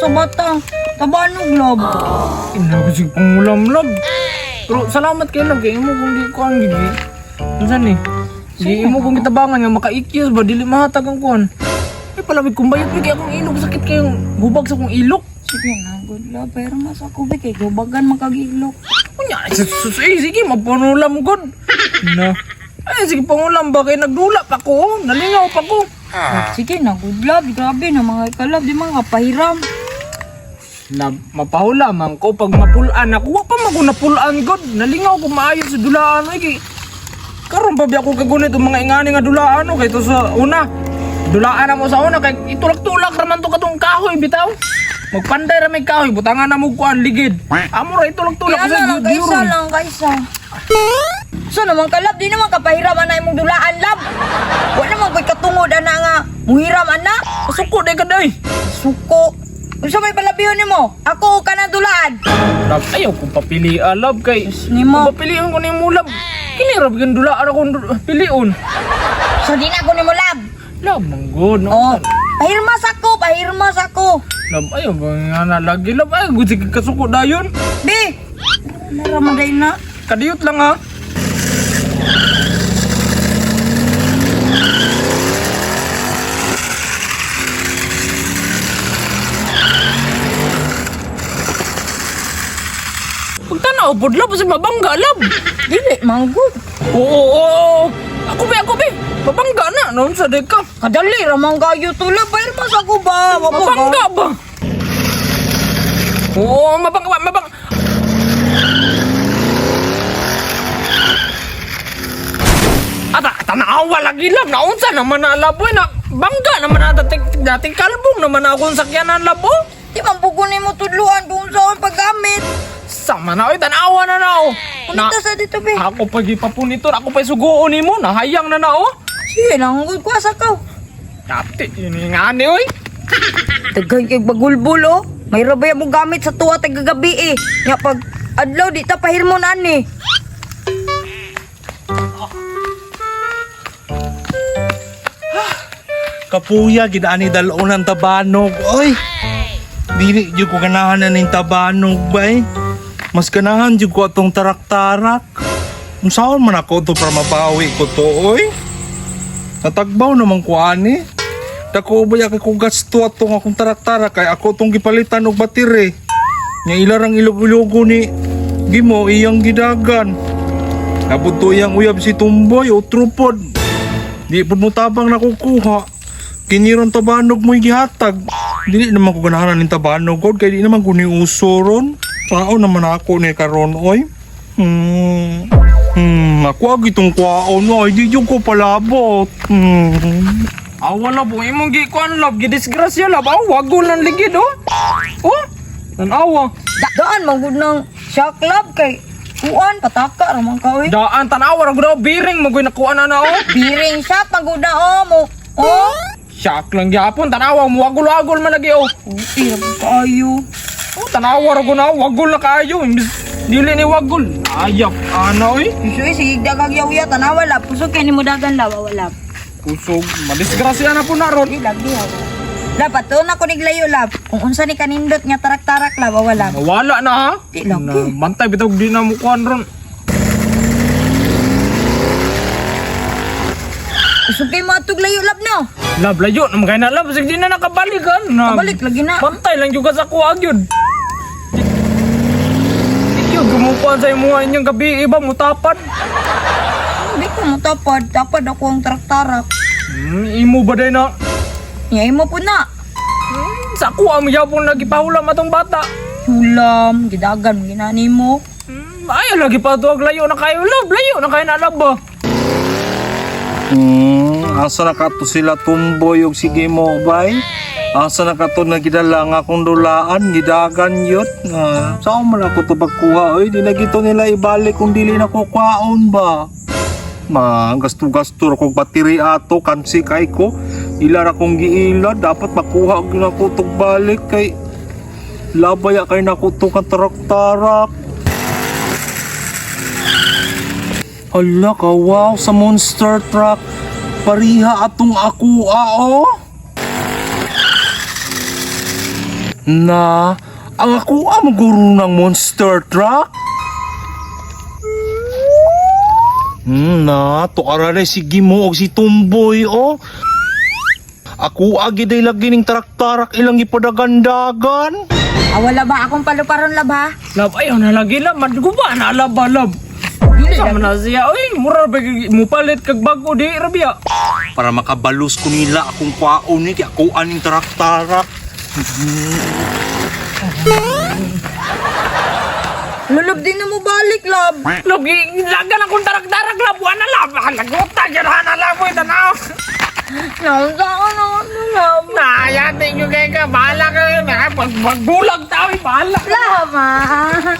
sa bata. Tabanog, love. Ina ko sige pangulam, love. Pero salamat kay love kay imo kung di ko ang gigi. Unsa ni? Di imo kung gitabangan nga maka-ikyos ba dili mahatag ang kuan. Ay palawig kung bayot kay akong ilok sakit kayong hubag sa akong ilok. Sige na, good love. Pero mas ako be kay gubagan makagilok. Unya, sus, eh, sige, mapanulam god. Na. Ay, sige, pangulam ba? Kay nagdula pa ko, oh. Nalingaw pa ko. Sige na, good love. Grabe na mga ikalab. Di mga kapahiram. Na, mapahula man ko pag mapulaan ako. Wa pa man ko napulaan god. Nalingaw ko maayo sa dulaan. Ay, kay, karon pa biya ko kagunit ang mga ingani nga dulaan. Oh, kay to sa una. Dulaan na mo sa una. Kay itulak-tulak raman to katong kahoy, bitaw. Magpanday ra may kahoy. Butangan na mo kuan ligid. Amo ra itulak-tulak. Kaya na lang, kaysa lang, kaysa. So naman kalab, di naman kapahiram ana imong dulaan, lab. Wa naman ko'y katungod ana nga muhiram ana. Suko day kaday. Suko. Unsa may palabiyon nimo? Ako o kanang dulaan. Love, ayaw kong papili, ah, love, kay... Nimo. Kung papilion ko nimo, love. Kini ra bigyan dulaan akong pilion. So di na ako nimo, lab. Love, manggod. No? Oh, pahirmas ako, pahirmas ako. Love, ayaw ba nga na lagi, love. Ay, gusto kasuko dayon. Bi. Naramanday na. Kadiyot lang, ha. Pagtanaw, pod love, kasi mabangga, love. Dili manggod. Oo, oo, oo. Ako ba, ako ba? Mabangga na, noon sa deka. Kadali ra man kayo to, lab. Pahirmas ako ba? Wa ba? Mabangga ba? Oo, mabangga, mabangga. Ata, tanawa lagi lang. Naunsa naman na labo. Na, bangga naman na dating, dating kalbong naman na akong sakyanan labo. Di man bugo nimo tudluan kung saan paggamit. Sama na, oy, tanawa na na, oh. Na, Punta sa dito, be. ako pa gipapunito, ako pa sugoon nimo, nahayang na na, oh. Sige, nanggod ko asa ka. Dati, yun yung nga ni, oy. Daghan kay bagulbul oh. May rabay mo gamit sa tuwa tag gabi eh. Nya pag adlaw di ta pahirmo na ani. Kapuya gid ani dal-on ang tabanog. Oy. Dili jud ko ganahan na ning tabanog bay. Mas ganahan jud ko atong tarak-tarak. Unsaon man ako to para mabawi ko to oy? Natagbaw naman ko ani. Dako ba kay kung gasto atong akong tarak-tarak kay ako tong gipalitan og battery. Nya ilarang ilog-ilogo ni Gimo iyang gidagan. Nabudto iyang uyab si Tumboy o trupod. Di pud mo tabang nakukuha. Kiniron tabanog mo'y gihatag. Dili naman ko ganahan ning tabanog god kay di naman ko ni uso ron. Tao naman ako ni karon oy. Ako agi tong kwaon oy, di jud ko palabot. Awa love, oh, imong gikuan love, gidisgrasya love. Aw, wagol ng ligid oh. Oh, tanawa. Daan man gud nang shock lab kay kuan pataka ra man ka oy. Daan tanawa ra gud oh, biring mo nakuha na na oh. Biring shock man gud na oh mo. Oh. Shock lang gyapon tanawa mo wagol-wagol man lagi oh. Uy, ra pud kaayo. Oh, tanawa ra gud na wagol na kaayo. Imbis dili ni wagol. Ayap ana oy. Uy, sige dagag yaw tanawa lab. Kusog kay nimo dagan lab, awa lab. Kusog, madisgrasya na po na ron. Di lagi awa. Lab, ato na ko niglayo lab. Kung unsa ni kanindot nga tarak-tarak lab, awa lab. Nawala na ha. Di lagi. Na, bantay bitaw di na mo kuan ron. Kusog kay mo atog layo lab no. Lab layo naman kay na lab sige di na nakabalik ha. Na, Kabalik lagi na. Bantay lang juga sa kuha gyud. Iyo gumukuan sa imuha inyong gabi iba mutapad. Hindi ko mo tapad. Tapad ako ang tarak-tarak. Imo ba day na? Nya imo po na. Sa kuha mo yapon lagi pahulam atong bata. Hulam, gidagan, ginani mo. Ayaw lagi pa tuwag layo na kayo lab, layo na kayo na lab ba? Asa na kato sila Tumboy og sige mo bay? Asa na kato na gidala nga akong dulaan, gidagan yot. Ah, saan man ako to pagkuha? Oy, di na gito nila ibalik kung dili na ko kwaon ba? Ma, gasto-gasto ra kog battery ato, kansi kay ko. Ila ra kong giila, dapat makuha og na ko tog balik kay labaya kay nako to kan tarak-tarak. Hala ka, wow, sa monster truck. Pariha atong ako, ah, oh. Na, ang ako ang guro ng monster truck. Na, tukaralay si Gimo og si Tumboy, oh. Ako agi day lagi ning tarak-tarak ilang ipadagandagan. Ah, wala ba akong paluparon, love, ha? Love, ayaw na lagi, love. Madguba na, love, ba, love. Sa man na siya, oy, mura ba mupalit kag bago di rabia. Para makabalos ko nila akong kwaon ni kay ako aning tarak-tarak. Lulub din na mo balik, love. Love, lagan akong tarak-tarak, love. Wala, love. Halaguta, ganahan na, love. Uy, tanaw. Naunsa ko na, love. Naya, thank you kay ka. Bahala ka. Pag magbulag tao, eh, bahala. Love, ah.